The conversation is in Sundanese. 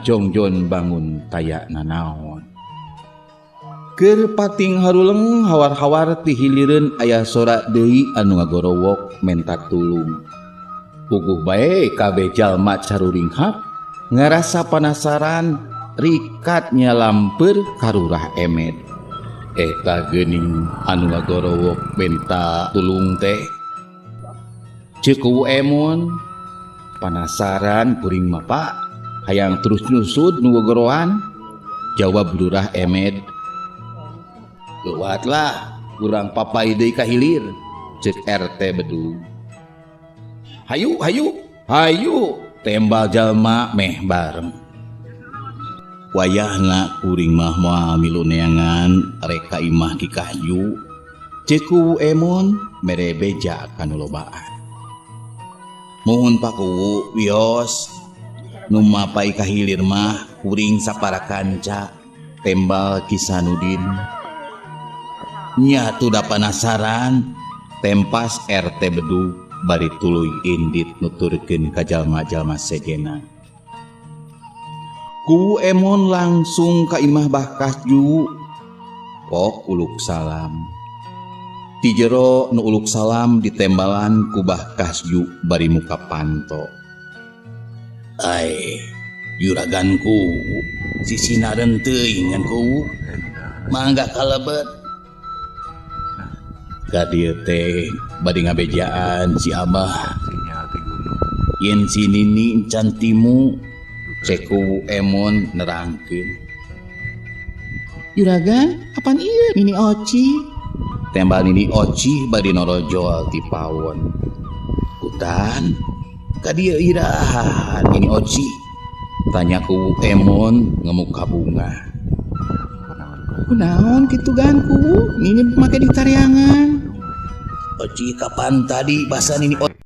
Jongjon bangun taya nanaon. Keur pating haruleng hawar-hawar ti hilireun aya sora deui anu ngagorowok menta tulung. Puguh bae kabeh jalma caruringhak ngarasa panasaran rikat nyalamper ka Lurah Emed. Eta geuning anu ngagorowok menta tulung teh. Ceuk Kuwu Emon, "Panasaran kuring mah, Pak, hayang terus nyusud nu gogoroan." Jawab Lurah Emed, "Lewatlah, urang papay deui ka hilir." Cek RT Bedug, "Hayu, hayu, hayu!" Tembal jalma meh bareng. "Wayahna kuring mah moal milu neangan rek ka imah Ki Kahju," cek Kuwu Emon mere beja ka nu lobaan. "Muhun, Pak Kuwu, wios, nu mapay ka hilir mah kuring sapara kanca," tembal Ki Sanudin. "Nya atuh, da panasaran," tempas RT Bedug bari tuluy indit nuturkeun ka jalma-jalma sejenna. Kuwu Emon langsung ka imah Bah Kasju. Pok uluk salam. Ti jero nu uluk salam ditembalan ku Bah Kasju bari muka panto. "Ai, juraganku, sisinareun teuing ngan Kuwu. Mangga kalebet. Ka dieu teh bade ngabejaan si Abah yen si Nini encan timu," cek Kuwu Emon nerangkeun. "Juragan, apan ieu Nini Oci?" Tembal Nini Oci bari norojol ti pawon. "Kutan, ka dieu iraha Nini Oci?" Tanya Kuwu Emon ngemuka bunga. "Kunaon kitu gan, Kuwu? Nini make ditareangan." "Oci, kapan tadi basa Nini?"